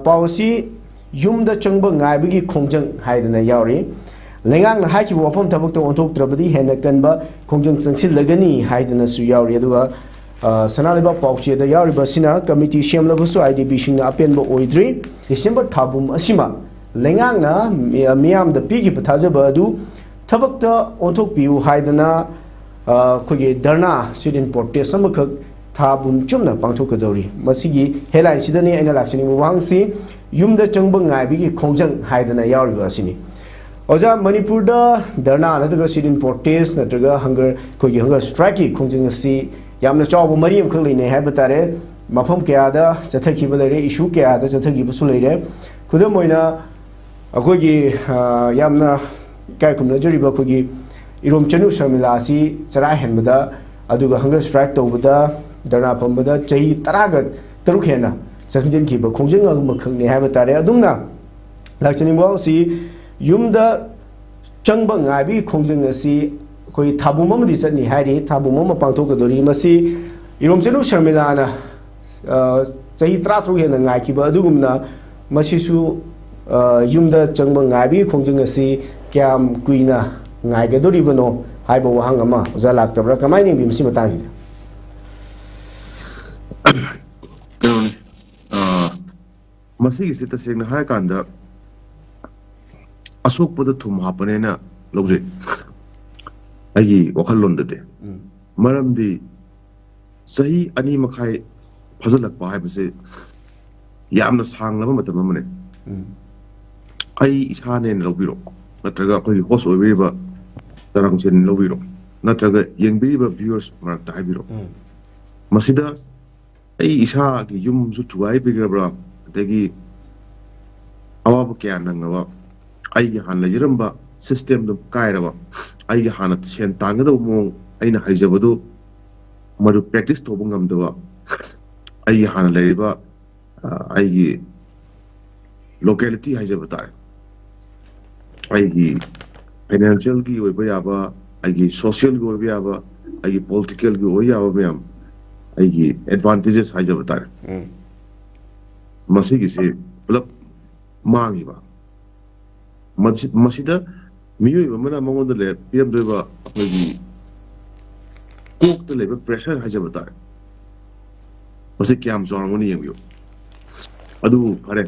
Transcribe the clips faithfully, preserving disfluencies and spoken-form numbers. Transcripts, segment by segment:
ꯄꯥꯎ ꯑꯁꯤ ꯌꯨꯝꯗ ꯆꯪꯕ ꯉꯥꯏꯕꯒꯤ ꯈꯣꯡꯖꯪ ꯍꯥꯏꯗꯅ ꯌꯥꯎꯔꯤ꯫ ꯂꯩꯉꯥꯛꯅ ꯍꯥꯏꯈꯤꯕ ꯋꯥꯐꯝ ꯊꯕꯛꯇ ꯑꯣꯟꯊꯣꯛꯇ꯭ꯔꯕꯗꯤ ꯍꯦꯟꯅ ꯀꯟꯕ ꯈꯣꯡꯖꯪ ꯆꯪꯁꯤꯜꯂꯒꯅꯤ ꯍꯥꯏꯗꯅꯁꯨ ꯌꯥꯎꯔꯤ꯫ ꯑꯗꯨꯒ, ꯑ, ꯁꯅꯥ ꯂꯩꯕꯥꯛ ꯄꯥꯎꯆꯦꯗ ꯌꯥꯎꯔꯤꯕ ꯑꯁꯤꯅ ꯀꯃꯤꯇꯤ ꯁꯦꯝꯂꯕꯁꯨ IDPꯁꯤꯡꯅ ꯑꯄꯦꯟꯕ ꯑꯣꯏꯗ꯭ꯔꯤ꯫ ꯗꯤꯁꯦꯝꯕꯔ ꯊꯥ ꯄꯨꯝ ꯑꯁꯤꯃ ꯂꯩꯉꯥꯛꯅ ꯃꯤ-, ꯃꯤꯌꯥꯝꯗ ꯄꯤꯈꯤꯕ ꯊꯥꯖꯕ ꯑꯗꯨ ꯊꯕꯛꯇ ꯑꯣꯟꯊꯣꯛꯄꯤꯌꯨ ꯍꯥꯏꯗꯅ, ꯑ, ꯑꯩꯈꯣꯏꯒꯤ ꯙꯔꯅꯥ, sit-in protest ꯑꯃꯈꯛ ꯊꯥ ꯄꯨꯝ ꯆꯨꯞꯅ ꯄꯥꯡꯊꯣꯛꯀꯗꯧꯔꯤ꯫ ꯃꯁꯤꯒꯤ headlineꯁꯤꯗꯅꯤ ꯑꯩꯅ ꯂꯥꯛꯆꯅꯤꯡꯕ ꯋꯥꯍꯪꯁꯤ, ꯌꯨꯝꯗ ꯆꯪꯕ ꯉꯥꯏꯕꯒꯤ ꯈꯣꯡꯖꯪ ꯍꯥꯏꯗꯅ ꯌꯥꯎꯔꯤꯕ ꯑꯁꯤꯅꯤ꯫ ꯑꯣꯖꯥ, ꯃꯅꯤꯄꯨꯔꯗ ꯙꯔꯅꯥ ꯅꯠꯇ꯭ꯔꯒ sit-in protest ꯅꯠꯇ꯭ꯔꯒ hunger, ꯑꯩꯈꯣꯏꯒꯤ hunger strikeꯀꯤ ꯈꯣꯡꯖꯪ ꯑꯁꯤ ꯌꯥꯝꯅ ꯆꯥꯎꯕ ꯃꯔꯤ ꯑꯃꯈꯛ ꯂꯩꯅꯩ ꯍꯥꯏꯕ ꯇꯥꯔꯦ꯫ ꯃꯐꯝ ꯀꯌꯥꯗ ꯆꯠꯊꯈꯤꯕ ꯂꯩꯔꯦ, issue ꯀꯌꯥꯗ ꯆꯠꯊꯈꯤꯕꯁꯨ ꯂꯩꯔꯦ꯫ ꯈꯨꯗꯝ ꯑꯣꯏꯅ, ꯑꯩꯈꯣꯏꯒꯤ, ꯑ, ꯌꯥꯝꯅ ꯏꯀꯥꯏ ꯈꯨꯝꯅꯖꯔꯤꯕ ꯑꯩꯈꯣꯏꯒꯤ ꯏꯔꯣꯝ ꯆꯅꯨ ꯁꯔꯃꯤꯂꯥ ꯑꯁꯤ ꯆꯔꯥ ꯍꯦꯟꯕꯗ, ꯑꯗꯨꯒ hunger strike ꯇꯧꯕꯗ, ꯙꯔꯅꯥ ꯐꯝꯕꯗ ꯆꯍꯤ ꯇꯔꯥꯒ ꯇꯔꯨꯛ ꯍꯦꯟꯅ ꯆꯪꯁꯤꯟꯈꯤꯕ ꯈꯣꯡꯖꯪ ꯑꯃꯈꯛꯅꯤ ꯍꯥꯏꯕ ꯇꯥꯔꯦ꯫ ꯑꯗꯨꯝꯅ ꯂꯥꯛꯆꯅꯤꯡꯕ ꯋꯥꯍꯪꯁꯤ, ꯌꯨꯝꯗ ꯆꯪꯕ ꯉꯥꯏꯕꯒꯤ ꯈꯣꯡꯖꯪ ꯑꯁꯤ ꯑꯩꯈꯣꯏ ꯊꯥꯕꯨꯝ ꯑꯃꯗꯤ ꯆꯠꯅꯤ ꯍꯥꯏꯔꯤ, ꯊꯥꯕꯨꯝ ꯑꯃ ꯄꯥꯡꯊꯣꯛꯀꯗꯧꯔꯤ꯫ ꯃꯁꯤ ꯏꯔꯣꯝ ꯆꯅꯨ ꯁꯔꯃꯤꯂꯥꯅ, ꯑ, ꯆꯍꯤ ꯇꯔꯥꯇꯔꯨꯛ ꯍꯦꯟꯅ ꯉꯥꯏꯈꯤꯕ ꯑꯗꯨꯒꯨꯝꯅ ꯃꯁꯤꯁꯨ, ꯑ, ꯌꯨꯝꯗ ꯆꯪꯕ ꯉꯥꯏꯕꯒꯤ ꯈꯣꯡꯖꯪ ꯑꯁꯤ ꯀꯌꯥꯝ ꯀꯨꯏꯅ ꯉꯥꯏꯒꯗꯧꯔꯤꯕꯅꯣ ꯍꯥꯏꯕ ꯋꯥꯍꯪ ꯑꯃ ꯑꯣꯖꯥ ꯂꯥꯛꯇꯕ꯭ꯔꯥ? ꯀꯃꯥꯏꯅ ꯌꯦꯡꯕꯤ ꯃꯁꯤ ꯃꯇꯥꯡꯁꯤꯗ? ꯀꯩꯅꯣꯅꯤ, ꯑ, ꯃꯁꯤꯒꯤꯁꯤ ꯇꯁꯦꯡꯅ ꯍꯥꯏꯔꯀꯥꯟꯗ ꯑꯁꯣꯛꯄꯗ ꯊꯨꯝ ꯍꯥꯞꯄꯅꯦꯅ ꯂꯧꯖꯩ ꯑꯩꯒꯤ ꯋꯥꯈꯜꯂꯣꯟꯗꯗꯤ꯫ ꯎꯝ꯫ ꯃꯔꯝꯗꯤ ꯆꯍꯤ ꯑꯅꯤ ꯃꯈꯥꯏ ꯐꯥꯖꯤꯜꯂꯛꯄ ꯍꯥꯏꯕꯁꯦ ꯌꯥꯝꯅ ꯁꯥꯡꯂꯕ ꯃꯇꯝ ꯑꯃꯅꯦ꯫ ꯎꯝ꯫ ꯑꯩ ꯏꯁꯥꯅꯦꯅ ꯂꯧꯕꯤꯔꯣ, ꯅꯠꯇ꯭ꯔꯒ ꯑꯩꯈꯣꯏꯒꯤ host ꯑꯣꯏꯕꯤꯔꯤꯕ ꯇꯔꯥꯝꯁꯦꯟ ꯂꯧꯕꯤꯔꯣ, ꯅꯠꯇ꯭ꯔꯒ ꯌꯦꯡꯕꯤꯔꯤꯕ viewers ꯃꯔꯛꯇ ꯍꯥꯏꯕꯤꯔꯣ꯫ ꯎꯝ꯫ ꯃꯁꯤꯗ ꯑꯩ ꯏꯁꯥꯒꯤ ꯌꯨꯝꯁꯨ ꯊꯨꯒꯥꯏꯕꯤꯈ꯭ꯔꯕ꯭ꯔꯥ, ꯑꯗꯒꯤ ꯑꯋꯥꯕ ꯀꯌꯥ ꯅꯪꯉꯕ, ꯑꯩꯒꯤ ꯍꯥꯟꯅ ꯂꯩꯖꯔꯝꯕ systemꯗꯨ ꯀꯥꯏꯔꯕ, ꯑꯩꯒꯤ ꯍꯥꯟꯅ ꯁꯦꯟ ꯇꯥꯟꯒꯗꯧꯕ ꯃꯑꯣꯡ, ꯑꯩꯅ ꯍꯩꯖꯕꯗꯨ ꯃꯗꯨ practice ꯇꯧꯕ ꯉꯝꯗꯕ, ꯑꯩꯒꯤ ꯍꯥꯟꯅ ꯂꯩꯔꯤꯕ, ꯑ, ꯑꯩꯒꯤ locality ꯍꯥꯏꯖꯕ ꯇꯥꯔꯦ, ꯑꯩꯒꯤ financialꯒꯤ ꯑꯣꯏꯕ ꯌꯥꯕ, ꯑꯩꯒꯤ socialꯒꯤ ꯑꯣꯏꯕ ꯌꯥꯕ, ꯑꯩꯒꯤ politicalꯒꯤ ꯑꯣꯏꯕ ꯌꯥꯕ ꯃꯌꯥꯝ, ꯑꯩꯒꯤ advantages ꯍꯥꯏꯖꯕ ꯇꯥꯔꯦ꯫ ꯎꯝ꯫ ꯃꯁꯤꯒꯤꯁꯤ ꯄꯨꯂꯞ ꯃꯥꯡꯉꯤꯕ꯫ ꯃꯁꯤ-, ꯃꯁꯤꯗ ꯃꯤꯑꯣꯏꯕ ꯑꯃꯅ ꯃꯉꯣꯟꯗ ꯂꯩꯔꯛ-, ꯄꯤꯔꯝꯗꯣꯏꯕ ꯑꯩꯈꯣꯏꯒꯤ ꯀꯣꯛꯇ ꯂꯩꯕ pressure ꯍꯥꯏꯖꯕ ꯇꯥꯔꯦ, ꯃꯁꯤ ꯀꯌꯥꯝ ꯆꯥꯎꯔꯝꯒꯅꯤ ꯌꯦꯡꯕꯤꯌꯨ꯫ ꯑꯗꯨꯕꯨ ꯐꯔꯦ,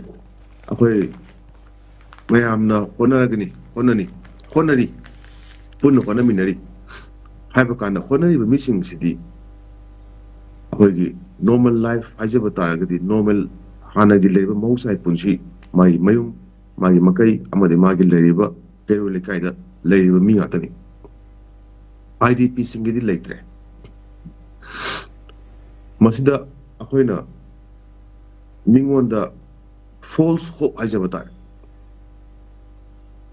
ꯑꯩꯈꯣꯏ ꯃꯌꯥꯝꯅ ꯍꯣꯠꯅꯔꯒꯅꯤ, ꯍꯣꯠꯅꯅꯤ, ꯍꯣꯠꯅꯔꯤ, ꯄꯨꯟꯅ ꯍꯣꯠꯅꯃꯤꯟꯅꯔꯤ ꯍꯥꯏꯕ ꯀꯥꯟꯗ, ꯍꯣꯠꯅꯔꯤꯕ ꯃꯤꯁꯤꯡꯁꯤꯗꯤ ꯑꯩꯈꯣꯏꯒꯤ normal life ꯍꯥꯏꯖꯕ ꯇꯥꯔꯒꯗꯤ, normal ꯍꯥꯟꯅꯒꯤ ꯂꯩꯔꯤꯕ ꯃꯍꯧꯁꯥꯒꯤ ꯄꯨꯟꯁꯤ, ꯃꯥꯒꯤ ꯃꯌꯨꯝ, ꯃꯥꯒꯤ ꯃꯀꯩ ꯑꯃꯗꯤ ꯃꯥꯒꯤ ꯂꯩꯔꯤꯕ ꯀꯩꯔꯣꯏ ꯂꯩꯀꯥꯏꯗ ꯂꯩꯔꯤꯕ ꯃꯤ ꯉꯥꯛꯇꯅꯤ꯫ IDPꯁꯤꯡꯒꯤꯗꯤ ꯂꯩꯇ꯭ꯔꯦ꯫ ꯃꯁꯤꯗ ꯑꯩꯈꯣꯏꯅ ꯃꯤꯉꯣꯟꯗ false hope ꯍꯥꯏꯖꯕ ꯇꯥꯔꯦ,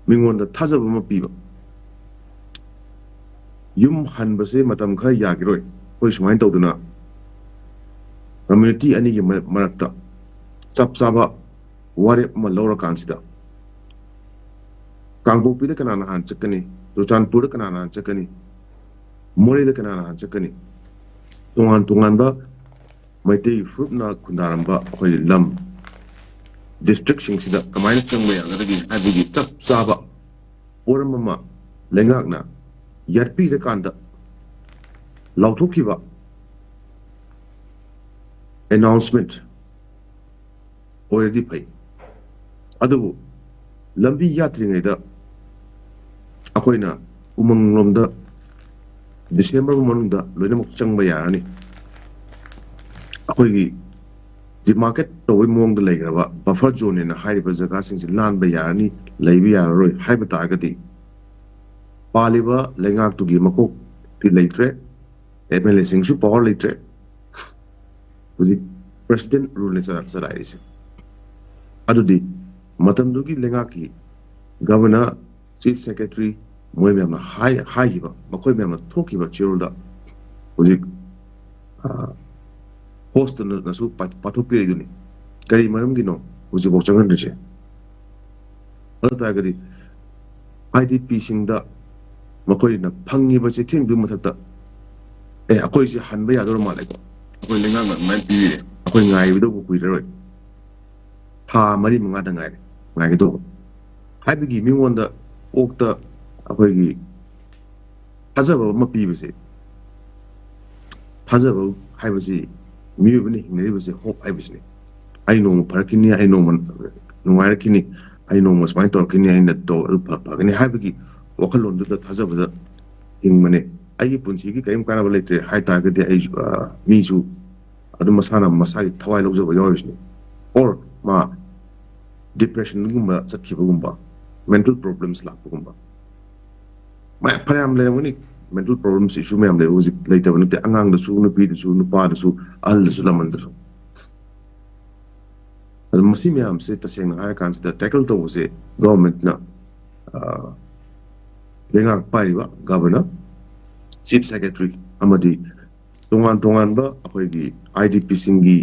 ꯃꯤꯉꯣꯟꯗ ꯊꯥꯖꯕ ꯑꯃ ꯄꯤꯕ꯫ ꯌꯨꯝ ꯍꯟꯕꯁꯦ ꯃꯇꯝ ꯈꯔ ꯌꯥꯈꯤꯔꯣꯏ, ꯑꯩꯈꯣꯏ ꯁꯨꯃꯥꯏꯅ ꯇꯧꯗꯅ community ꯑꯅꯤꯒꯤ ꯃ-, ꯃꯔꯛꯇ ꯆꯞ ꯆꯥꯕ ꯋꯥꯔꯦꯞ ꯑꯃ ꯂꯧꯔꯀꯥꯟꯁꯤꯗ, ꯀꯥꯡꯄꯣꯛꯄꯤꯗ ꯀꯅꯥꯅ ꯍꯥꯟꯅ ꯆꯠꯀꯅꯤ, ꯆꯨꯔꯆꯥꯟꯄꯨꯔꯗ ꯀꯅꯥꯅ ꯍꯥꯟꯅ ꯆꯠꯀꯅꯤ, ꯃꯣꯔꯦꯗ ꯀꯅꯥꯅ ꯍꯥꯟꯅ ꯆꯠꯀꯅꯤ, ꯇꯣꯉꯥꯟ ꯇꯣꯉꯥꯟꯕ ꯃꯩꯇꯩ ꯐꯨꯔꯨꯞꯅ ꯈꯨꯟꯗꯥꯔꯝꯕ ꯑꯩꯈꯣꯏ ꯂꯝ, districtꯁꯤꯡꯁꯤꯗ ꯀꯃꯥꯏꯅ ꯆꯪꯕ ꯌꯥꯒꯗꯒꯦ ꯍꯥꯏꯕꯒꯤ ꯆꯞ ꯆꯥꯕ ꯄꯣꯔꯝ ꯑꯃ ꯂꯩꯉꯥꯛꯅ ꯌꯥꯠꯄꯤꯔꯀꯥꯟꯗ ꯂꯥꯎꯊꯣꯛꯈꯤꯕ announcement ꯑꯣꯏꯔꯗꯤ ꯐꯩ꯫ ꯑꯗꯨꯕꯨ ꯂꯝꯕꯤ ꯌꯥꯠꯇ꯭ꯔꯤꯉꯩꯗ ꯑꯩꯈꯣꯏꯅ ꯎꯃꯪꯂꯣꯝꯗ December ꯃꯅꯨꯡꯗ ꯂꯣꯏꯅꯃꯛ ꯆꯪꯕ ꯌꯥꯔꯅꯤ꯫ ꯑꯩꯈꯣꯏꯒꯤ demarcate ꯇꯧꯕꯒꯤ ꯃꯑꯣꯡꯗ ꯂꯩꯈ꯭ꯔꯕ buffer zoneꯅꯦꯅ ꯍꯥꯏꯔꯤꯕ ꯖꯒꯥꯁꯤꯡꯁꯦ ꯂꯥꯟꯕ ꯌꯥꯔꯅꯤ, ꯂꯩꯕ ꯌꯥꯔꯔꯣꯏ ꯍꯥꯏꯕ ꯇꯥꯔꯒꯗꯤ, ꯄꯥꯜꯂꯤꯕ ꯂꯩꯉꯥꯛꯇꯨꯒꯤ ꯃꯀꯣꯛꯇꯤ ꯂꯩꯇ꯭ꯔꯦ, MLAꯁꯤꯡꯁꯨ power ꯂꯩꯇ꯭ꯔꯦ꯫ ꯍꯧꯖꯤꯛ president ruleꯅ ꯆꯂꯥ-, ꯆꯂꯥꯏꯔꯤꯁꯦ꯫ ꯑꯗꯨꯗꯤ ꯃꯇꯝꯗꯨꯒꯤ ꯂꯩꯉꯥꯛꯀꯤ governor, chief secretary, ꯃꯣꯏ ꯃꯌꯥꯝꯅ ꯍꯥꯏ-, ꯍꯥꯏꯈꯤꯕ, ꯃꯈꯣꯏ ꯃꯌꯥꯝꯅ ꯊꯣꯛꯈꯤꯕ ꯆꯦꯔꯣꯜꯗ ꯍꯧꯖꯤꯛ, ꯑ, hostꯅꯁꯨ ꯄꯥ-, ꯄꯥꯊꯣꯛꯄꯤꯔꯛꯏꯗꯨꯅꯤ꯫ ꯀꯔꯤ ꯃꯔꯝꯒꯤꯅꯣ ꯍꯧꯖꯤꯛꯐꯥꯎ ꯆꯪꯍꯟꯗ꯭ꯔꯤꯁꯦ? ꯑꯗꯨ ꯇꯥꯔꯒꯗꯤ IDPꯁꯤꯡꯗ ꯃꯈꯣꯏꯅ ꯐꯪꯉꯤꯕ ꯆꯩꯊꯦꯡꯗꯨꯒꯤ ꯃꯊꯛꯇ, "ꯑꯦ, ꯑꯩꯈꯣꯏꯁꯦ ꯍꯟꯕ ꯌꯥꯗꯧꯔ ꯃꯥꯜꯂꯦꯀꯣ, ꯑꯩꯈꯣꯏ ꯂꯩꯉꯥꯛꯅ ꯑꯗꯨꯃꯥꯏꯅ ꯄꯤꯕꯤꯔꯦ, ꯑꯩꯈꯣꯏ ꯉꯥꯏꯕꯗꯕꯨ ꯀꯨꯏꯔꯔꯣꯏ" ꯊꯥ ꯃꯔꯤ ꯃꯉꯥꯗ ꯉꯥꯏꯔꯦ ꯉꯥꯏꯒꯗꯧꯕ ꯍꯥꯏꯕꯒꯤ ꯃꯤꯉꯣꯟꯗ ꯀꯣꯛꯇ ꯑꯩꯈꯣꯏꯒꯤ ꯊꯥꯖꯕ ꯑꯃ ꯄꯤꯕꯁꯦ꯫ ꯊꯥꯖꯕ ꯍꯥꯏꯕꯁꯤ ꯃꯤꯑꯣꯏꯕꯅ ꯍꯤꯡꯅꯔꯤꯕꯁꯦ ꯍꯣꯞ ꯍꯥꯏꯕꯁꯤꯅꯤ꯫ ꯑꯩ ꯅꯣꯡꯃ ꯐꯔꯛꯈꯤꯅꯤ, ꯑꯩ ꯅꯣꯡꯃ ꯅꯨꯡꯉꯥꯏꯔꯛꯈꯤꯅꯤ, ꯑꯩ ꯅꯣꯡꯃ ꯁꯨꯃꯥꯏꯅ ꯇꯧꯔꯛꯈꯤꯅꯤ, ꯑꯩꯅ ꯇꯧ ꯑꯗꯨ ꯐ- ꯐꯒꯅꯤ ꯍꯥꯏꯕꯒꯤ ꯋꯥꯈꯜꯂꯣꯟꯗꯨꯗ ꯊꯥꯖꯕꯗ ꯍꯤꯡꯕꯅꯦ꯫ ꯑꯩꯒꯤ ꯄꯨꯟꯁꯤꯒꯤ ꯀꯔꯤꯝ ꯀꯥꯟꯅꯕ ꯂꯩꯇ꯭ꯔꯦ ꯍꯥꯏ ꯇꯥꯔꯒꯗꯤ ꯑꯩꯁꯨ ꯑ, ꯃꯤꯁꯨ ꯑꯗꯨꯝ ꯃꯁꯥꯅ ꯃꯁꯥꯒꯤ ꯊꯋꯥꯏ ꯂꯧꯖꯕ ꯌꯥꯎꯔꯤꯁꯤꯅꯤ꯫ ꯑꯣꯔ ꯃꯥ ꯗꯤꯄ꯭ꯔꯦꯁꯟꯒꯨꯝꯕ ꯆꯠꯈꯤꯕꯒꯨꯝꯕ, ꯃꯦꯟꯇꯦꯜ ꯄ꯭ꯔꯣꯕ꯭ꯂꯦꯝꯁ ꯂꯥꯛꯄꯒꯨꯝꯕ ꯃꯌꯥꯝ ꯐꯅꯌꯥꯝ ꯂꯩꯔꯝꯒꯅꯤ꯫ ꯃꯦꯟꯇꯦꯜ ꯄ꯭ꯔꯣꯕ꯭ꯂꯦꯝꯁ ꯏꯁꯨ ꯃꯌꯥꯝ ꯂꯩꯕ ꯍꯧꯖꯤꯛ ꯂꯩꯇꯕ ꯅꯠꯇꯦ꯫ ꯑꯉꯥꯡꯗꯁꯨ, ꯅꯨꯄꯤꯗꯁꯨ, ꯅꯨꯄꯥꯗꯁꯨ, ꯑꯍꯜꯗꯁꯨ, ꯂꯃꯟꯗꯁꯨ꯫ ꯑꯗꯨ ꯃꯁꯤ ꯃꯌꯥꯝꯁꯦ ꯇꯁꯦꯡꯅ ꯍꯥꯏꯔꯀꯥꯟꯁꯤꯗ ꯇꯦꯀꯜ ꯇꯧꯕꯁꯦ ꯒꯣꯚꯔꯟꯃꯦꯟꯠꯅ ꯂꯩꯉꯥꯛ ꯄꯥꯏꯔꯤꯕ ꯒꯚꯔꯅꯔ, ꯆꯤꯐ ꯁꯦꯀ꯭ꯔꯦꯇꯔꯤ ꯑꯃꯗꯤ ꯇꯣꯉꯥꯟ ꯇꯣꯉꯥꯟꯕ ꯑꯩꯈꯣꯏꯒꯤ ꯑꯥꯏ ꯗꯤ ꯄꯤꯁꯤꯡꯒꯤ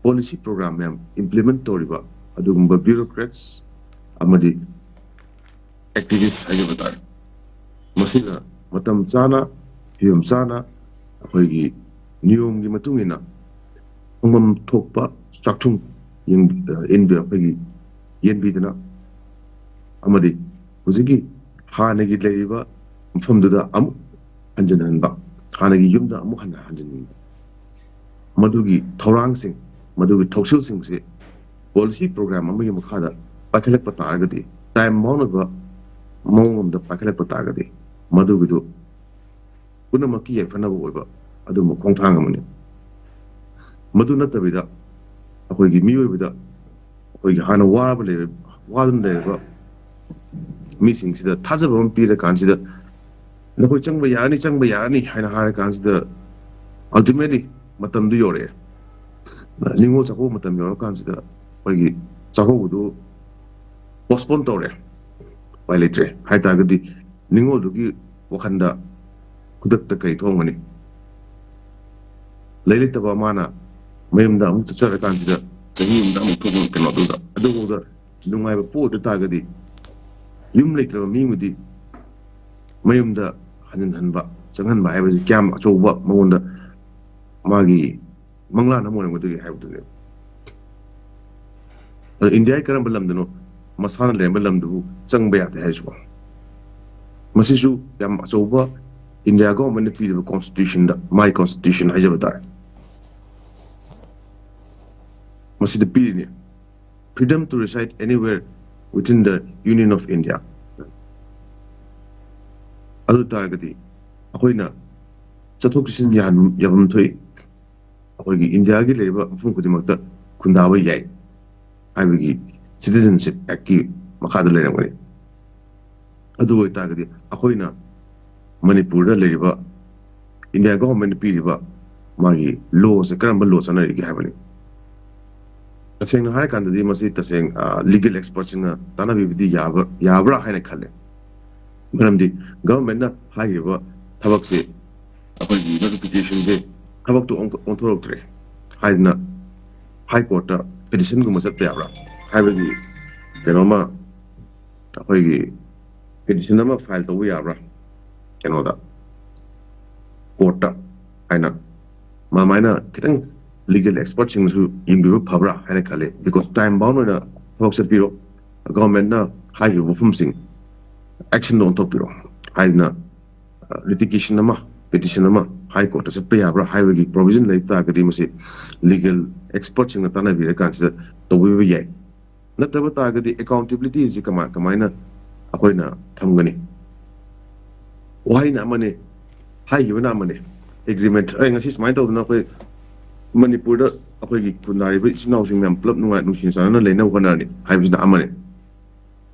ꯄꯣꯂꯤꯁꯤ ꯄ꯭ꯔꯣꯒ꯭ꯔꯥꯝ ꯃꯌꯥꯝ ꯏꯝꯄ꯭ꯂꯤꯃꯦꯟꯠ ꯇꯧꯔꯤꯕ ꯑꯗꯨꯒꯨꯝꯕ ꯕ꯭ꯌꯨꯔꯣꯀ꯭ꯔꯦꯠꯁ ꯑꯃꯗꯤ ꯑꯦꯛꯇꯤꯚꯤꯁ ꯍꯥꯏꯖꯕ ꯇꯥꯔꯦ꯫ ꯃꯁꯤꯅ ꯃꯇꯝ ꯆꯥꯅ, ꯐꯤꯕꯝ ꯆꯥꯅ ꯑꯩꯈꯣꯏꯒꯤ ꯅꯤꯌꯣꯝꯒꯤ ꯃꯇꯨꯡ ꯏꯟꯅ ꯐꯪꯐꯝ ꯊꯣꯛꯄ ꯆꯥꯛꯊꯨꯡ ꯌꯦꯡ- ꯏꯟꯕ ꯑꯩꯈꯣꯏꯒꯤ ꯌꯦꯟꯕꯤꯗꯅ ꯑꯃꯗꯤ ꯍꯧꯖꯤꯛꯀꯤ ꯍꯥꯟꯅꯒꯤ ꯂꯩꯔꯤꯕ ꯃꯐꯝꯗꯨꯗ ꯑꯃꯨꯛ ꯍꯟꯖꯤꯟꯍꯟꯕ, ꯍꯥꯟꯅꯒꯤ ꯌꯨꯝꯗ ꯑꯃꯨꯛ ꯍꯟꯅ ꯍꯟꯖꯤꯟꯍꯟꯕ, ꯃꯗꯨꯒꯤ ꯊꯧꯔꯥꯡꯁꯤꯡ, ꯃꯗꯨꯒꯤ ꯊꯧꯁꯤꯜꯁꯤꯡꯁꯤ ꯄꯣꯂꯤꯁꯤ ꯄ꯭ꯔꯣꯒ꯭ꯔꯥꯝ ꯑꯃꯒꯤ ꯃꯈꯥꯗ ꯄꯥꯏꯈꯠꯂꯛꯄ ꯇꯥꯔꯒꯗꯤ, ꯇꯥꯏꯝ ꯕꯥꯎꯟ ꯑꯣꯏꯕ ꯃꯑꯣꯡ ꯑꯃꯗ ꯄꯥꯏꯈꯠꯂꯛꯄ ꯇꯥꯔꯒꯗꯤ, ꯃꯗꯨꯒꯤꯗꯨ ꯄꯨꯝꯅꯃꯛꯀꯤ ꯌꯥꯏꯐꯅꯕ ꯑꯣꯏꯕ ꯑꯗꯨꯒꯨꯝꯕ ꯈꯣꯡꯊꯥꯡ ꯑꯃꯅꯤ꯫ ꯃꯗꯨ ꯅꯠꯇꯕꯤꯗ ꯑꯩꯈꯣꯏꯒꯤ ꯃꯤꯑꯣꯏꯕꯗ ꯑꯩꯈꯣꯏꯒꯤ ꯍꯥꯟꯅ ꯋꯥꯔꯕ ꯂꯩꯔ- ꯋꯥꯗꯨꯅ ꯂꯩꯔꯕ ꯃꯤꯁꯤꯡꯁꯤꯗ ꯊꯥꯖꯕ ꯑꯃ ꯄꯤꯔ ꯀꯥꯟꯁꯤꯗ, "ꯅꯈꯣꯏ ꯆꯪꯕ ꯌꯥꯔꯅꯤ, ꯆꯪꯕ ꯌꯥꯔꯅꯤ" ꯍꯥꯏꯅ ꯍꯥꯏꯔ ꯀꯥꯟꯁꯤꯗ, ꯑꯜꯇꯤꯃꯦꯠꯂꯤ ꯃꯇꯝꯗꯨ ꯌꯧꯔꯛꯑꯦ꯫ ꯅꯤꯉꯣꯜ ꯆꯥꯛꯀꯧꯕ ꯃꯇꯝ ꯌꯧꯔꯀꯥꯟꯁꯤꯗ ꯑꯩꯈꯣꯏꯒꯤ ꯆꯥꯛꯀꯧꯕꯗꯨ ꯄꯣꯁꯄꯣꯟ ꯇꯧꯔꯦ, ꯎꯄꯥꯏ ꯂꯩꯇ꯭ꯔꯦ ꯍꯥꯏ ꯇꯥꯔꯒꯗꯤ, ꯅꯤꯉꯣꯜꯗꯨꯒꯤ ꯋꯥꯈꯜꯗ ꯈꯨꯗꯛꯇ ꯀꯔꯤ ꯊꯣꯛꯑꯝꯒꯅꯤ? ꯂꯩ ꯂꯩꯇꯕ ꯃꯥꯅ ꯃꯌꯨꯝꯗ ꯑꯃꯨꯛ ꯆꯠꯆꯔꯀꯥꯟꯁꯤꯗ, ꯆꯍꯤ ꯑꯃꯗ ꯑꯃꯨꯛ ꯊꯣꯛꯄ ꯀꯩꯅꯣꯗꯨꯗ, ꯑꯗꯨꯐꯥꯎꯗ ꯅꯨꯡꯉꯥꯏꯕ ꯄꯣꯛꯑꯣꯏꯗ ꯇꯥꯔꯒꯗꯤ, ꯌꯨꯝ ꯂꯩꯇ꯭ꯔꯕ ꯃꯤ ꯑꯃꯗꯤ ꯃꯌꯨꯝꯗ ꯍꯟꯖꯤꯟꯍꯟꯕ, ꯆꯪꯍꯟꯕ ꯍꯥꯏꯕꯁꯤ ꯀꯌꯥꯝ ꯑꯆꯧꯕ ꯃꯉꯣꯟꯗ ꯃꯥꯒꯤ ꯃꯪꯂꯥꯟ ꯑꯃ ꯑꯣꯏꯔꯝꯒꯗꯒꯦ ꯍꯥꯏꯕꯗꯨꯅꯦꯕ꯫ ꯑꯗꯣ ꯏꯟꯗꯤꯌꯥꯒꯤ ꯀꯔꯝꯕ ꯂꯝꯗꯅꯣ ꯃꯁꯥꯅ ꯂꯩꯔꯝꯕ ꯂꯝꯗꯨꯕꯨ ꯆꯪꯕ ꯌꯥꯗꯦ ꯍꯥꯏꯔꯤꯁꯤꯕꯣ? ꯃꯁꯤꯁꯨ ꯌꯥꯝ ꯑꯆꯧꯕ ꯏꯟꯗꯤꯌꯥ ꯒꯣꯚꯔꯟꯃꯦꯟꯠꯅ ꯄꯤꯔꯤꯕ ꯀꯣꯟꯁꯇꯤꯇ꯭ꯌꯨꯁꯟꯗ, ꯃꯥꯏ ꯀꯣꯟꯁꯇꯤꯇ꯭ꯌꯨꯁꯟ ꯍꯥꯏꯖꯕ ꯇꯥꯔꯦ, ꯃꯁꯤꯗ ꯄꯤꯔꯤꯅꯤ, "Freedom to reside anywhere within the Union of India"꯫ ꯑꯗꯨ ꯇꯥꯔꯒꯗꯤ ꯑꯩꯈꯣꯏꯅ ꯆꯠꯊꯣꯛ ꯆꯠꯁꯤꯟ ꯌꯥꯍꯟ-, ꯌꯥꯐꯝ ꯊꯣꯛꯏ, ꯑꯩꯈꯣꯏꯒꯤ ꯏꯟꯗꯤꯌꯥꯒꯤ ꯂꯩꯔꯤꯕ ꯃꯐꯝ ꯈꯨꯗꯤꯡꯃꯛꯇ ꯈꯨꯟꯗꯥꯕ ꯌꯥꯏ ꯍꯥꯏꯕꯒꯤ ꯁꯤꯇꯤꯖꯟꯁꯤꯞ ꯑꯦꯛꯀꯤ ꯃꯈꯥꯗ ꯂꯩꯔꯝꯒꯅꯤ꯫ ꯑꯗꯨ ꯑꯣꯏꯇꯥꯔꯒꯗꯤ ꯑꯩꯈꯣꯏꯅ ꯃꯅꯤꯄꯨꯔꯗ ꯂꯩꯔꯤꯕ, ꯏꯟꯗꯤꯌꯥ ꯒꯣꯚꯔꯟꯃꯦꯟꯠꯅ ꯄꯤꯔꯤꯕ ꯃꯥꯒꯤ ꯂꯣꯁꯦ ꯀꯔꯝꯕ ꯂꯣ ꯆꯠꯅꯔꯤꯒꯦ ꯍꯥꯏꯕꯅꯤ꯫ ꯇꯁꯦꯡꯅ ꯍꯥꯏꯔꯀꯥꯟꯗꯗꯤ ꯃꯁꯤ ꯇꯁꯦꯡ-, ꯑ, ꯂꯤꯒꯦꯜ ꯑꯦꯛꯁꯄꯔꯠꯁꯤꯡꯅ ꯇꯥꯟꯅꯕꯤꯕꯗꯤ ꯌꯥꯕ-, ꯌꯥꯕ꯭ꯔꯥ ꯍꯥꯏꯅ ꯈꯜꯂꯦ꯫ ꯃꯔꯝꯗꯤ ꯒꯚꯔꯟꯃꯦꯟꯠꯅ ꯍꯥꯏꯔꯤꯕ ꯊꯕꯛꯁꯦ, ꯑꯩꯈꯣꯏꯒꯤ ꯅꯣꯇꯤꯐꯤꯀꯦꯁꯟꯁꯦ ꯊꯕꯛꯇꯨ ꯑꯣꯟꯊ-, ꯑꯣꯟꯊꯣꯔꯛꯇ꯭ꯔꯦ ꯍꯥꯏꯗꯅ ꯍꯥꯏ ꯀꯣꯔꯠꯇ ꯄꯤꯇꯤꯁꯟꯒꯨꯝꯕ ꯆꯠꯄ ꯌꯥꯕ꯭ꯔꯥ ꯍꯥꯏꯕꯒꯤ ꯀꯩꯅꯣꯝꯃ, ꯑꯩꯈꯣꯏꯒꯤ ꯄꯤꯇꯤꯁꯟ ꯑꯃ ꯐꯥꯏꯜ ꯇꯧꯕ ꯌꯥꯕ꯭ꯔꯥ ꯀꯩꯅꯣꯗ, ꯀꯣꯔꯠꯇ ꯍꯥꯏꯅ ꯃꯃꯥꯏꯅ ꯈꯤꯇꯪ ꯂꯤꯒꯦꯜ ꯑꯦꯛꯁꯄꯔꯠꯁꯤꯡꯅꯁꯨ ꯌꯦꯡꯕꯤꯕ ꯐꯕ꯭ꯔꯥ ꯍꯥꯏꯅ ꯈꯜꯂꯤ꯫ ꯕꯤꯀꯣꯁ ꯇꯥꯏꯝ ꯕꯥꯎꯟ ꯑꯣꯏꯅ ꯊꯕꯛ ꯆꯠꯄꯤꯔꯣ, ꯒꯚꯔꯟꯃꯦꯟꯠꯅ ꯍꯥꯏꯈꯤꯕ ꯋꯥꯐꯝꯁꯤꯡ ꯑꯦꯛꯁꯟꯗ ꯑꯣꯟꯊꯣꯛꯄꯤꯔꯣ ꯍꯥꯏꯗꯅ ꯂꯤꯇꯤꯒꯦꯁꯟ ꯑꯃ, ꯄꯤꯇꯤꯁꯟ ꯑꯃ ꯍꯥꯏ ꯀꯣꯔꯠꯇ ꯆꯠꯄ ꯌꯥꯕ꯭ꯔꯥ ꯍꯥꯏꯕꯒꯤ ꯄ꯭ꯔꯣꯕꯤꯖꯟ ꯂꯩꯕ ꯇꯥꯔꯒꯗꯤ ꯃꯁꯤ ꯂꯤꯒꯦꯜ ꯑꯦꯛꯁꯄꯔꯠꯁꯤꯡꯅ ꯇꯥꯟꯅꯕꯤꯔꯀꯥꯟꯁꯤꯗ ꯇꯧꯕꯤꯕ ꯌꯥꯏ꯫ ꯅꯠꯇꯕ ꯇꯥꯔꯒꯗꯤ ꯑꯦꯀꯥꯎꯟꯇꯦꯕꯤꯂꯤꯇꯤꯁꯤ ꯀꯃꯥꯏ-, ꯀꯃꯥꯏꯅ ꯑꯩꯈꯣꯏꯅ ꯊꯝꯒꯅꯤ? ꯋꯥꯍꯩꯅ ꯑꯃꯅꯤ, ꯍꯥꯏꯈꯤꯕꯅ ꯑꯃꯅꯤ꯫ ꯑꯦꯒ꯭ꯔꯤꯃꯦꯟꯠ, ꯑꯩ ꯉꯁꯤ ꯁꯨꯃꯥꯏꯅ ꯇꯧꯗꯅ ꯑꯩꯈꯣꯏ ꯃꯅꯤꯄꯨꯔꯗ ꯑꯩꯈꯣꯏꯒꯤ ꯈꯨꯟꯗꯥꯔꯤꯕ ꯏꯆꯤꯟ ꯏꯅꯥꯎꯁꯤꯡ ꯃꯌꯥꯝ ꯄꯨꯂꯞ ꯅꯨꯡꯉꯥꯏ ꯅꯨꯡꯁꯤ ꯆꯥꯟꯅꯅ ꯂꯩꯅꯕ ꯍꯣꯠꯅꯔꯅꯤ ꯍꯥꯏꯕꯁꯤꯅ ꯑꯃꯅꯤ꯫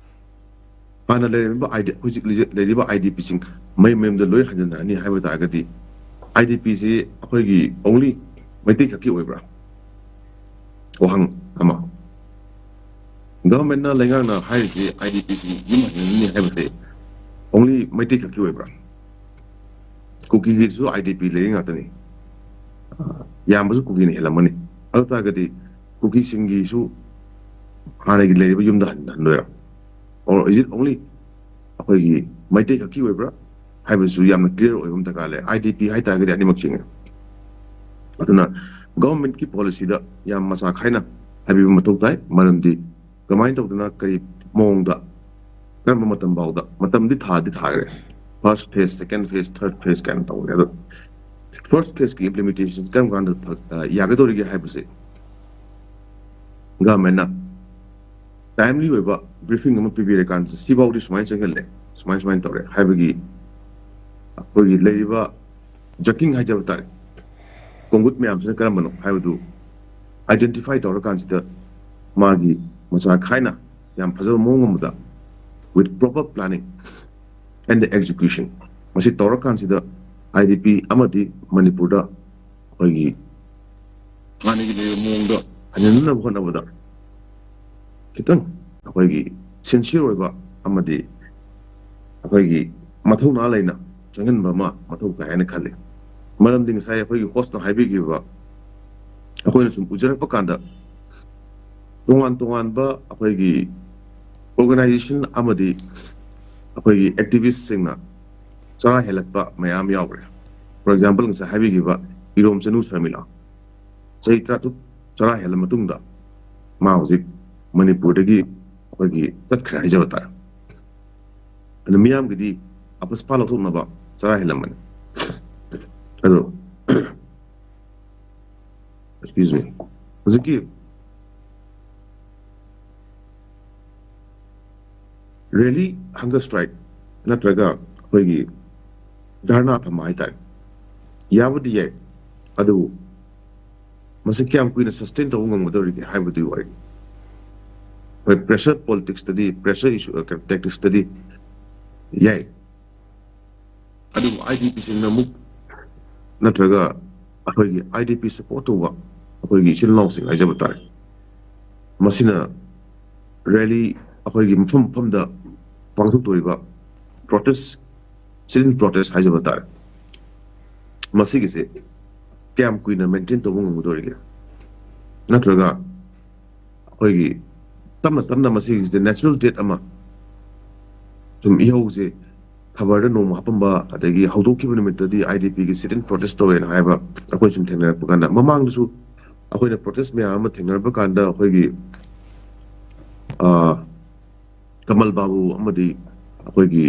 ꯍꯥꯟꯅ ꯂꯩꯔꯝꯃꯤꯕ ID, ꯍꯧꯖꯤꯛ ꯂꯩꯖ-, ꯂꯩꯔꯤꯕ IDPꯁꯤꯡ ꯃꯌꯨꯝ ꯃꯌꯨꯝꯗ ꯂꯣꯏ ꯍꯟꯖꯤꯟꯅꯔꯅꯤ ꯍꯥꯏꯕ ꯇꯥꯔꯒꯗꯤ IDPꯁꯤ ꯑꯩꯈꯣꯏꯒꯤ only ꯃꯩꯇꯩ ꯈꯛꯀꯤ ꯑꯣꯏꯕ꯭ꯔꯥ? ꯋꯥꯍꯪ ꯑꯃ꯫ ꯒꯚꯔꯟꯃꯦꯟꯠꯅ ꯂꯩꯉꯥꯛꯅ ꯍꯥꯏꯔꯤꯁꯤ IDPꯁꯤ ꯌꯨꯝ ꯍꯟꯖꯤꯟꯅꯅꯤ ꯍꯥꯏꯕꯁꯤ only ꯃꯩꯇꯩ ꯈꯛꯀꯤ ꯑꯣꯏꯕ꯭ꯔꯥ? ꯀꯨꯀꯤꯒꯤꯁꯨ IDP ꯂꯩꯔꯤ ꯉꯥꯛꯇꯅꯤ꯫ ꯌꯥꯝꯕꯁꯨ ꯀꯨꯀꯤꯅ ꯍꯦꯜꯂꯝꯃꯅꯤ꯫ ꯑꯗꯨ ꯇꯥꯔꯒꯗꯤ ꯀꯨꯀꯤꯁꯤꯡꯒꯤꯁꯨ ꯍꯥꯟꯅꯒꯤ ꯂꯩꯔꯤꯕ ꯌꯨꯝꯗ ꯍꯟ-, ꯍꯟꯗꯣꯏꯔꯥ? Or is it only ꯑꯩꯈꯣꯏꯒꯤ ꯃꯩꯇꯩ ꯈꯛꯀꯤ ꯑꯣꯏꯕ꯭ꯔꯥ ꯍꯥꯏꯕꯁꯨ ꯌꯥꯝꯅ ꯀ꯭ꯂꯤꯌꯥꯔ ꯑꯣꯏꯕ ꯑꯃ ꯗꯔꯀꯥꯔ ꯂꯩ꯫ IDP ꯍꯥꯏ ꯇꯥꯔꯒꯗꯤ ꯑꯅꯤꯃꯛ ꯆꯤꯡꯉꯦ꯫ ꯑꯗꯨꯅ ꯒꯚꯔꯟꯃꯦꯟꯠꯀꯤ ꯄꯣꯂꯤꯁꯤꯗ ꯌꯥꯝ ꯃꯆꯥ ꯈꯥꯏꯅ ꯍꯥꯏꯕꯤꯕ ꯃꯊꯧ ꯇꯥꯏ꯫ ꯃꯔꯝꯗꯤ ꯀꯃꯥꯏꯅ ꯇꯧꯗꯅ, ꯀꯔꯤ ꯃꯑꯣꯡꯗ, ꯀꯔꯝꯕ ꯃꯇꯝ ꯐꯥꯎꯗ, ꯃꯇꯝꯗꯤ ꯊꯥꯗꯤ ꯊꯥꯈ꯭ꯔꯦ, first phase, second phase, third phase ꯀꯥꯏꯅ ꯇꯧꯈ꯭ꯔꯦ꯫ ꯑꯗꯣ first phaseꯀꯤ implementation ꯀꯔꯝ ꯀꯥꯟꯗ ꯐ-, ꯑ, ꯌꯥꯒꯗꯧꯔꯤꯒꯦ ꯍꯥꯏꯕꯁꯦ governmentꯅ timely ꯑꯣꯏꯕ briefing ꯑꯃ ꯄꯤꯕꯤꯔꯀꯥꯟꯁꯤꯗ ꯁꯤꯐꯥꯎꯗꯤ ꯁꯨꯃꯥꯏꯅ ꯆꯪꯍꯜꯂꯦ, ꯁꯨꯃꯥꯏ ꯁꯨꯃꯥꯏꯅ ꯇꯧꯔꯦ ꯍꯥꯏꯕꯒꯤ ꯑꯩꯈꯣꯏꯒꯤ ꯂꯩꯔꯤꯕ jockeying ꯍꯥꯏꯖꯕ ꯇꯥꯔꯦ, ꯀꯣꯡꯒꯨꯠ ꯃꯌꯥꯝꯁꯤꯅ ꯀꯔꯝꯕꯅꯣ ꯍꯥꯏꯕꯗꯨ identify ꯇꯧꯔꯀꯥꯟꯁꯤꯗ ꯃꯥꯒꯤ ꯃꯆꯥ ꯈꯥꯏꯅ ꯌꯥꯝ ꯐꯖꯕ ꯃꯑꯣꯡ ꯑꯃꯗ with proper planning and the execution ꯃꯁꯤ ꯇꯧꯔꯀꯥꯟꯁꯤꯗ IDP ꯑꯃꯗꯤ ꯃꯅꯤꯄꯨꯔꯗ ꯑꯩꯈꯣꯏꯒꯤ ꯍꯥꯟꯅꯒꯤ ꯂꯩꯕ ꯃꯑꯣꯡꯗ ꯍꯟꯖꯤꯟꯅꯕ ꯍꯣꯠꯅꯕꯗ ꯈꯤꯇꯪ ꯑꯩꯈꯣꯏꯒꯤ sincere ꯑꯣꯏꯕ ꯑꯃꯗꯤ ꯑꯩꯈꯣꯏꯒꯤ ꯃꯊꯧꯅꯥ ꯂꯩꯅ ꯆꯪꯍꯟꯕ ꯑꯃ ꯃꯊꯧ ꯇꯥꯏ ꯍꯥꯏꯅ ꯈꯜꯂꯤ꯫ ꯃꯔꯝꯗꯤ ꯉꯁꯥꯏ ꯑꯩꯈꯣꯏꯒꯤ hostꯅ ꯍꯥꯏꯕꯤꯈꯤꯕ, ꯑꯩꯈꯣꯏꯅ ꯁꯨꯝ ꯎꯖꯔꯛꯄ ꯀꯥꯟꯗ ꯇꯣꯉꯥꯟ ꯇꯣꯉꯥꯟꯕ ꯑꯩꯈꯣꯏꯒꯤ organization ꯑꯃꯗꯤ ꯑꯩꯈꯣꯏꯒꯤ activistꯁꯤꯡꯅ ꯆꯔꯥ ꯍꯦꯜꯂꯛꯄ ꯃꯌꯥꯝ ꯌꯥꯎꯈ꯭ꯔꯦ꯫ For example, ꯉꯁꯥꯏ ꯍꯥꯏꯕꯤꯈꯤꯕ ꯏꯔꯣꯝ ꯆꯅꯨ ꯁꯔꯃꯤꯂꯥ, ꯆꯍꯤ ꯇꯔꯥꯇꯔꯨꯛ ꯆꯔꯥ ꯍꯦꯜꯂ ꯃꯇꯨꯡꯗ ꯃꯥ ꯍꯧꯖꯤꯛ ꯃꯅꯤꯄꯨꯔꯗꯒꯤ ꯑꯩꯈꯣꯏꯒꯤ ꯆꯠꯈ꯭ꯔꯦ ꯍꯥꯏꯖꯕ ꯇꯥꯔꯦ꯫ ꯑꯗꯨ ꯃꯤꯌꯥꯝꯒꯤꯗꯤ ꯑꯄꯨꯁꯄꯥ ꯂꯧꯊꯣꯛꯅꯕ ꯆꯔꯥ ꯍꯦꯜꯂꯝꯕꯅꯤ꯫ ꯑꯗꯣ, excuse me, ꯍꯧꯖꯤꯛꯀꯤ rally, hunger strike ꯅꯠꯇ꯭ꯔꯒ ꯑꯩꯈꯣꯏꯒꯤ ꯙꯔꯅꯥ ꯐꯝꯕ ꯍꯥꯏꯇꯥꯔꯦ, ꯌꯥꯕꯨꯗꯤ ꯌꯥꯏ, ꯑꯗꯨꯕꯨ ꯃꯁꯤ ꯀꯌꯥꯝ ꯀꯨꯏꯅ sustain ꯇꯧꯕ ꯉꯝꯒꯗꯧꯔꯤꯒꯦ ꯍꯥꯏꯕꯗꯨꯒꯤ ꯋꯥꯔꯤꯅꯤ꯫ ꯍꯣꯏ, pressure politicsꯇꯗꯤ, pressure issue, ꯑ, tacticsꯇꯗꯤ ꯌꯥꯏ, ꯑꯗꯨꯕꯨ IDPꯁꯤꯡꯅ ꯑꯃꯨꯛ ꯅꯠꯇ꯭ꯔꯒ ꯑꯩꯈꯣꯏꯒꯤ IDP support ꯇꯧꯕ ꯑꯩꯈꯣꯏꯒꯤ ꯏꯆꯤꯜ ꯏꯅꯥꯎꯁꯤꯡ ꯍꯥꯏꯖꯕ ꯇꯥꯔꯦ, ꯃꯁꯤꯅ rally ꯑꯩꯈꯣꯏꯒꯤ ꯃꯐꯝ ꯃꯐꯝꯗ ꯄꯥꯡꯊꯣꯛꯇꯣꯔꯤꯕ protest, sit-in protest ꯍꯥꯏꯖꯕ ꯇꯥꯔꯦ, ꯃꯁꯤꯒꯤꯁꯦ ꯀꯌꯥꯝ ꯀꯨꯏꯅ maintain ꯇꯧꯕ ꯉꯝꯒꯗꯧꯔꯤꯒꯦ? ꯅꯠꯇ꯭ꯔꯒ ꯑꯩꯈꯣꯏꯒꯤ ꯇꯞꯅ ꯇꯞꯅ ꯃꯁꯤꯒꯤꯁꯤꯗ natural death ꯑꯃ, ꯁꯨꯝ ꯏꯍꯧꯁꯦ ꯈꯕꯔꯗ ꯅꯣꯡꯃ ꯍꯥꯞꯄꯝꯕ, ꯑꯗꯒꯤ ꯍꯧꯗꯣꯛꯈꯤꯕ ꯅꯨꯃꯤꯠꯇꯗꯤ IDPꯒꯤ sit-in protest ꯇꯧꯋꯦꯅ ꯍꯥꯏꯕ ꯑꯩꯈꯣꯏ ꯁꯨꯝ ꯊꯦꯡꯅꯔꯛꯄ ꯀꯥꯟꯗ, ꯃꯃꯥꯡꯗꯁꯨ ꯑꯩꯈꯣꯏꯅ ꯄ꯭ꯔꯣꯇꯦꯁ ꯃꯌꯥꯝ ꯑꯃ ꯊꯦꯡꯅꯔꯛꯄ ꯀꯥꯟꯗ ꯑꯩꯈꯣꯏꯒꯤ, ꯑ, ꯀꯃꯜ ꯕꯥꯕꯨ ꯑꯃꯗꯤ ꯑꯩꯈꯣꯏꯒꯤ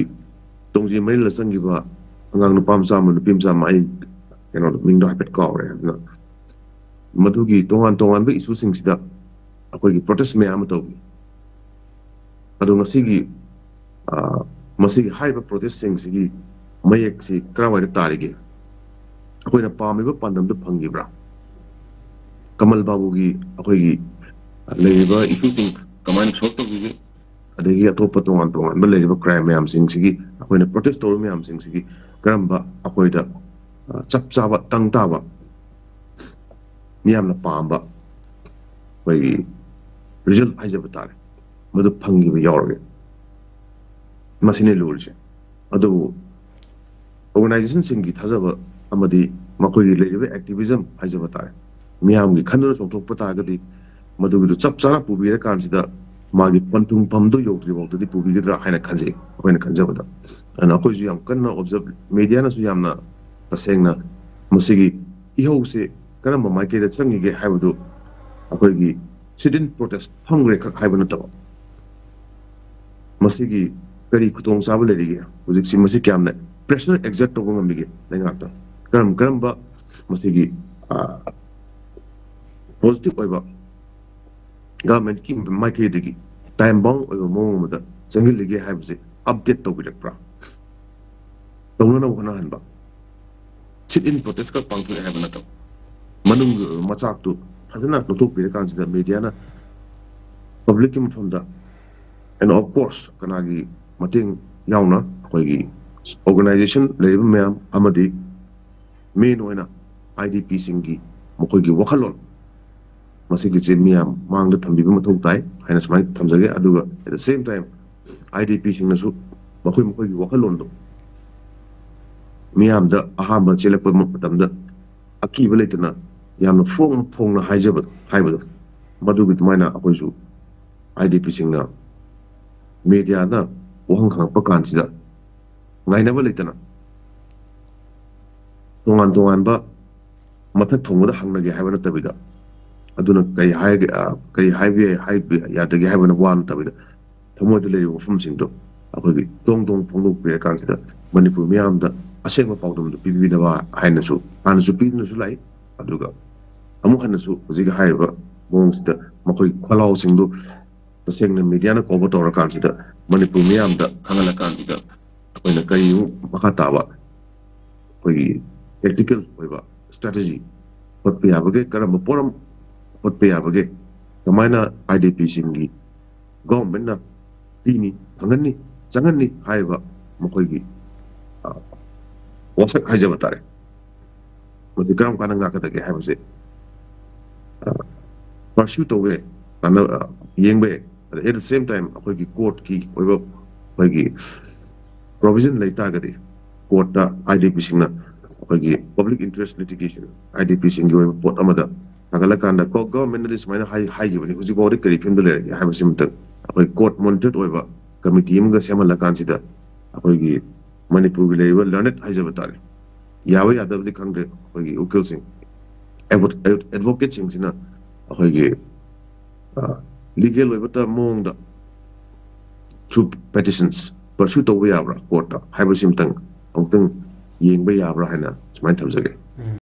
ꯇꯣꯡꯖꯦ ꯃꯔꯤꯜꯗ ꯆꯪꯈꯤꯕ ꯑꯉꯥꯡ ꯅꯨꯄꯥ ꯃꯆꯥ ꯑꯃ, ꯅꯨꯄꯤ ꯃꯆꯥ ꯑꯃ, ꯑꯩ ꯀꯩꯅꯣ, ꯃꯤꯡꯗꯣ ꯍꯥꯏꯐꯦꯠ ꯀꯥꯎꯔꯦ꯫ ꯑꯗꯨꯅ ꯃꯗꯨꯒꯤ ꯇꯣꯉꯥꯟ ꯇꯣꯉꯥꯟꯕ ꯏꯁꯨꯁꯤꯡꯁꯤꯗ ꯑꯩꯈꯣꯏꯒꯤ ꯄ꯭ꯔꯣꯇꯦꯁ ꯃꯌꯥꯝ ꯑꯃ ꯇꯧꯈꯤ꯫ ꯑꯗꯣ ꯉꯁꯤꯒꯤ, ꯑ, ꯃꯁꯤꯒꯤ ꯍꯥꯏꯔꯤꯕ ꯄ꯭ꯔꯣꯇꯦꯁꯁꯤꯡꯁꯤꯒꯤ ꯃꯌꯦꯛꯁꯤ ꯀꯔꯝꯍꯥꯏꯅ ꯇꯥꯔꯤꯒꯦ? ꯑꯩꯈꯣꯏꯅ ꯄꯥꯝꯃꯤꯕ ꯄꯥꯟꯗꯝꯗꯨ ꯐꯪꯈꯤꯕ꯭ꯔꯥ? ꯀꯃꯜ ꯕꯥꯕꯨꯒꯤ ꯑꯩꯈꯣꯏꯒꯤ ꯂꯩꯔꯤꯕ ꯏꯁꯨꯁꯤꯡ ꯀꯃꯥꯏꯅ ꯁꯣꯜꯕ ꯇꯧꯈꯤꯒꯦ? ꯑꯗꯒꯤ ꯑꯇꯣꯞꯄ ꯇꯣꯉꯥꯟ ꯇꯣꯉꯥꯟꯕ ꯂꯩꯔꯤꯕ ꯀ꯭ꯔꯥꯏꯝ ꯃꯌꯥꯝꯁꯤꯡꯁꯤꯒꯤ, ꯑꯩꯈꯣꯏꯅ ꯄ꯭ꯔꯣꯇꯦꯁ ꯇꯧꯔꯤꯕ ꯃꯌꯥꯝꯁꯤꯡꯁꯤꯒꯤ ꯀꯔꯝꯕ ꯑꯩꯈꯣꯏꯗ, ꯑ, ꯆꯞ ꯆꯥꯕ, ꯇꯪ ꯇꯥꯕ, ꯃꯤꯌꯥꯝꯅ ꯄꯥꯝꯕ ꯑꯩꯈꯣꯏꯒꯤ ꯔꯤꯖꯜꯠ ꯍꯥꯏꯖꯕ ꯇꯥꯔꯦ, ꯃꯗꯨ ꯐꯪꯈꯤꯕ ꯌꯥꯎꯔꯒꯦ? ꯃꯁꯤꯅꯤ ꯂꯨꯔꯤꯁꯦ꯫ ꯑꯗꯨꯕꯨ ꯑꯣꯔꯒꯅꯥꯏꯖꯦꯁꯟꯁꯤꯡꯒꯤ ꯊꯥꯖꯕ ꯑꯃꯗꯤ ꯃꯈꯣꯏꯒꯤ ꯂꯩꯔꯤꯕ ꯑꯦꯛꯇꯤꯚꯤꯖꯝ ꯍꯥꯏꯖꯕ ꯇꯥꯔꯦ, ꯃꯤꯌꯥꯝꯒꯤ ꯈꯟꯗꯨꯅ ꯆꯣꯡꯊꯣꯛꯄ ꯇꯥꯔꯒꯗꯤ, ꯃꯗꯨꯒꯤꯗꯨ ꯆꯞ ꯆꯥꯅ ꯄꯨꯕꯤꯔꯀꯥꯟꯁꯤꯗ ꯃꯥꯒꯤ ꯄꯟꯊꯨꯡꯐꯝꯗꯨ ꯌꯧꯗ꯭ꯔꯤ ꯐꯥꯎꯗꯗꯤ ꯄꯨꯕꯤꯒꯗ꯭ꯔꯥ ꯍꯥꯏꯅ ꯈꯟꯖꯩ, ꯑꯩꯈꯣꯏꯅ ꯈꯟꯖꯕꯗ꯫ ꯑꯗꯨꯅ ꯑꯩꯈꯣꯏꯁꯨ ꯌꯥꯝ ꯀꯟꯅ ꯑꯣꯕꯖꯔꯞ, ꯃꯦꯗꯤꯌꯥꯅꯁꯨ ꯌꯥꯝꯅ ꯇꯁꯦꯡꯅ ꯃꯁꯤꯒꯤ ꯏꯍꯧꯁꯦ ꯀꯔꯝꯕ ꯃꯥꯏꯀꯩꯗ ꯆꯪꯉꯤꯒꯦ ꯍꯥꯏꯕꯗꯨ ꯑꯩꯈꯣꯏꯒꯤ ꯁꯤꯠ ꯏꯟ ꯄ꯭ꯔꯣꯇꯦꯁ ꯐꯝꯈ꯭ꯔꯦ ꯈꯛ ꯍꯥꯏꯕ ꯅꯠꯇꯕ, ꯃꯁꯤꯒꯤ ꯀꯔꯤ ꯈꯨꯗꯣꯡꯆꯥꯕ ꯂꯩꯔꯤꯒꯦ? ꯍꯧꯖꯤꯛꯁꯤ ꯃꯁꯤ ꯀꯌꯥꯝꯅ ꯄ꯭ꯔꯦꯁꯔ ꯑꯦꯛꯖꯔꯠ ꯇꯧꯕ ꯉꯝꯃꯤꯒꯦ ꯂꯩꯉꯥꯛꯇ? ꯀꯔꯝ ꯀꯔꯝꯕ ꯃꯁꯤꯒꯤ, ꯑ, ꯄꯣꯖꯤꯇꯤꯚ ꯑꯣꯏꯕ ꯒꯚꯔꯟꯃꯦꯟꯠꯀꯤ ꯃꯥꯏꯀꯩꯗꯒꯤ ꯇꯥꯏꯝ ꯕꯥꯎꯟ ꯑꯣꯏꯕ ꯃꯑꯣꯡ ꯑꯃꯗ ꯆꯪꯁꯤꯜꯂꯤꯒꯦ ꯍꯥꯏꯕꯁꯦ ꯑꯞꯗꯦꯠ ꯇꯧꯕꯤꯔꯛꯄ꯭ꯔꯥ? ꯇꯧꯅꯅꯕ ꯍꯣꯠꯅꯍꯟꯕ꯫ ꯁꯤꯠ ꯏꯟ ꯄ꯭ꯔꯣꯇꯦꯁ ꯈꯛ ꯄꯥꯡꯊꯣꯛꯑꯦ ꯍꯥꯏꯕ ꯅꯠꯇꯕ, ꯃꯅꯨꯡꯒꯤ ꯑꯣꯏꯕ ꯃꯆꯥꯛꯇꯨ ꯐꯖꯅ ꯂꯧꯊꯣꯛꯄꯤꯔꯀꯥꯟꯁꯤꯗ ꯃꯦꯗꯤꯌꯥꯅ ꯄꯕ꯭ꯂꯤꯛꯀꯤ ꯃꯐꯝꯗ, and of course ꯀꯅꯥꯒꯤ ꯃꯇꯦꯡ ꯌꯥꯎꯅ, ꯑꯩꯈꯣꯏꯒꯤ ꯑꯣꯔꯒꯅꯥꯏꯖꯦꯁꯟ ꯂꯩꯔꯤꯕ ꯃꯌꯥꯝ ꯑꯃꯗꯤ ꯃꯦꯟ ꯑꯣꯏꯅ ꯑꯥꯏ ꯗꯤ ꯄꯤꯁꯤꯡꯒꯤ ꯃꯈꯣꯏꯒꯤ ꯋꯥꯈꯜꯂꯣꯟ, ꯃꯁꯤꯒꯤꯁꯦ ꯃꯤꯌꯥꯝ ꯃꯥꯡꯗ ꯊꯝꯕꯤꯕ ꯃꯊꯧ ꯇꯥꯏ ꯍꯥꯏꯅ ꯁꯨꯃꯥꯏꯅ ꯊꯝꯖꯒꯦ꯫ ꯑꯗꯨꯒ at the same time, I D ꯄꯤꯁꯤꯡꯅꯁꯨ ꯃꯈꯣꯏ ꯃꯈꯣꯏꯒꯤ ꯋꯥꯈꯜꯂꯣꯟꯗꯣ ꯃꯤꯌꯥꯝꯗ ꯑꯍꯥꯟꯕ ꯆꯦꯜꯂꯛꯄ ꯃꯇꯝꯗ ꯑꯀꯤꯕ ꯂꯩꯇꯅ ꯌꯥꯝꯅ ꯐꯣꯡ ꯐꯣꯡꯅ ꯍꯥꯏꯖꯕꯗꯣ, ꯍꯥꯏꯕꯗꯣ, ꯃꯗꯨꯒꯤ ꯑꯗꯨꯃꯥꯏꯅ ꯑꯩꯈꯣꯏꯁꯨ ꯑꯥꯏ ꯗꯤ ꯄꯤꯁꯤꯡꯅ ꯃꯦꯗꯤꯌꯥꯗ ꯋꯥꯍꯪ ꯍꯪꯉꯛꯄ ꯀꯥꯟꯁꯤꯗ ꯉꯥꯏꯅꯕ ꯂꯩꯇꯅ ꯇꯣꯉꯥꯟ ꯇꯣꯉꯥꯟꯕ ꯃꯊꯛ ꯊꯣꯡꯕꯗ ꯍꯪꯅꯒꯦ ꯍꯥꯏꯕ ꯅꯠꯇꯕꯤꯗ, ꯑꯗꯨꯅ ꯀꯔꯤ ꯍꯥꯏꯒꯦ, ꯑ, ꯀꯔꯤ ꯍꯥꯏꯕ ꯌꯥꯏ, ꯍꯥꯏꯕ ꯌꯥꯗꯒꯦ ꯍꯥꯏꯕꯅ ꯋꯥ ꯅꯠꯇꯕꯤꯗ, ꯊꯃꯣꯏꯗ ꯂꯩꯔꯤꯕ ꯋꯥꯐꯝꯁꯤꯡꯗꯣ ꯑꯩꯈꯣꯏꯒꯤ ꯇꯣꯡ ꯇꯣꯡ ꯐꯣꯡꯗꯣꯛꯄꯤꯔꯀꯥꯟꯁꯤꯗ ꯃꯅꯤꯄꯨꯔ ꯃꯤꯌꯥꯝꯗ ꯑꯁꯦꯡꯕ ꯄꯥꯎꯗꯝꯗꯨ ꯄꯤꯕꯤꯅꯕ ꯍꯥꯏꯅꯁꯨ ꯍꯥꯟꯅꯁꯨ ꯄꯤꯗꯨꯅꯁꯨ ꯂꯥꯛꯏ꯫ ꯑꯗꯨꯒ ꯑꯃꯨꯛ ꯍꯟꯅꯁꯨ ꯍꯧꯖꯤꯛ ꯍꯥꯏꯔꯤꯕ ꯃꯑꯣꯡꯁꯤꯗ ꯃꯈꯣꯏꯒꯤ ꯈꯣꯜꯂꯥꯎꯁꯤꯡꯗꯨ ꯇꯁꯦꯡꯅ ꯃꯤꯗꯤꯌꯥꯅ ꯀꯣꯚꯔ ꯇꯧꯔꯀꯥꯟꯁꯤꯗ ꯃꯅꯤꯄꯨꯔ ꯃꯤꯌꯥꯝꯗ ꯈꯪꯍꯜꯂꯀꯥꯟꯁꯤꯗ ꯑꯩꯈꯣꯏꯅ ꯀꯔꯤꯃꯨꯛ ꯃꯈꯥ ꯇꯥꯕ ꯑꯩꯈꯣꯏꯒꯤ ꯄ꯭ꯔꯦꯛꯇꯤꯀꯦꯜ ꯑꯣꯏꯕ ꯁ꯭ꯇ꯭ꯔꯦꯇꯦꯖꯤ ꯍꯣꯠꯄ ꯌꯥꯕꯒꯦ, ꯀꯔꯝꯕ ꯄꯣꯠ ꯑꯃ ꯍꯣꯠꯄ ꯌꯥꯕꯒꯦ, ꯀꯃꯥꯏꯅ ꯑꯥꯏ ꯗꯤ ꯄꯤꯁꯤꯡꯒꯤ ꯒꯣꯚꯔꯟꯃꯦꯟꯠꯅ ꯄꯤꯅꯤ, ꯐꯪꯍꯟꯅꯤ, ꯆꯪꯍꯟꯅꯤ ꯍꯥꯏꯔꯤꯕ ꯃꯈꯣꯏꯒꯤ, ꯑ, ꯋꯥꯁꯛ ꯍꯥꯏꯖꯕ ꯇꯥꯔꯦ, ꯃꯁꯤ ꯀꯔꯝ ꯀꯥꯟꯗ ꯉꯥꯛꯀꯗꯒꯦ ꯍꯥꯏꯕꯁꯦ, ꯑ, ꯄꯔꯁ꯭ꯌꯨ ꯇꯧꯕ ꯌꯥꯏ, ꯇꯥꯟꯅ-, ꯑ, ꯌꯦꯡꯕ ꯌꯥꯏ꯫ ꯑꯗ at the same time ꯑꯩꯈꯣꯏꯒꯤ ꯀꯣꯔꯠꯀꯤ ꯑꯣꯏꯕ ꯑꯩꯈꯣꯏꯒꯤ ꯄ꯭ꯔꯣꯚꯤꯖꯟ ꯂꯩ ꯇꯥꯔꯒꯗꯤ ꯀꯣꯔꯠꯇ ꯑꯥꯏ ꯗꯤ ꯄꯤꯁꯤꯡꯅ ꯑꯩꯈꯣꯏꯒꯤ ꯄꯕ꯭ꯂꯤꯛ ꯏꯟꯇꯔꯦꯁ ꯂꯤꯇꯤꯒꯦꯁꯟ, ꯑꯥꯏ ꯗꯤ ꯄꯤꯁꯤꯡꯒꯤ ꯑꯣꯏꯕ ꯄꯣꯠ ꯑꯃꯗ ꯊꯥꯒꯠꯂꯀꯥꯟꯗ ꯀꯣ ꯒꯚꯔꯟꯃꯦꯟꯠꯅꯗꯤ ꯁꯨꯃꯥꯏꯅ ꯍꯥꯏ-, ꯍꯥꯏꯈꯤꯕꯅꯤ, ꯍꯧꯖꯤꯛ ꯐꯥꯎꯗꯤ ꯀꯔꯤ ꯐꯤꯕꯝꯗ ꯂꯩꯔꯒꯦ ꯍꯥꯏꯕꯁꯤꯃꯇꯪ ꯑꯩꯈꯣꯏ ꯀꯣꯔꯠ ꯃꯣꯅꯤꯇꯔ ꯑꯣꯏꯕ ꯀꯃꯤꯇꯤ ꯑꯃꯒ ꯁꯦꯝꯍꯜꯂꯀꯥꯟꯁꯤꯗ ꯑꯩꯈꯣꯏꯒꯤ ꯃꯅꯤꯄꯨꯔꯒꯤ ꯂꯩꯔꯤꯕ ꯂꯔꯅꯦꯗ ꯍꯥꯏꯖꯕ ꯇꯥꯔꯦ, ꯌꯥꯕ ꯌꯥꯗꯕꯗꯤ ꯈꯪꯗ꯭ꯔꯦ, ꯑꯩꯈꯣꯏꯒꯤ ꯎꯀꯤꯜꯁꯤꯡ, ꯑꯦꯗꯚꯣ-, ꯑꯦꯗꯚꯣꯀꯦꯠꯁꯤꯡꯁꯤꯅ ꯑꯩꯈꯣꯏꯒꯤ, ꯑ, ꯂꯤꯒꯦꯜ ꯑꯣꯏꯕ ꯇ-, ꯃꯑꯣꯡꯗ ꯊ꯭ꯔꯨ ꯄꯦꯇꯤꯁꯟꯁ ꯄꯔꯁ꯭ꯌꯨ ꯇꯧꯕ ꯌꯥꯕ꯭ꯔꯥ ꯀꯣꯔꯠꯇ ꯍꯥꯏꯕꯁꯤꯃꯇꯪ ꯑꯃꯨꯛꯇꯪ ꯌꯦꯡꯕ ꯌꯥꯕ꯭ꯔꯥ ꯍꯥꯏꯅ ꯁꯨꯃꯥꯏꯅ ꯊꯝꯖꯒꯦ꯫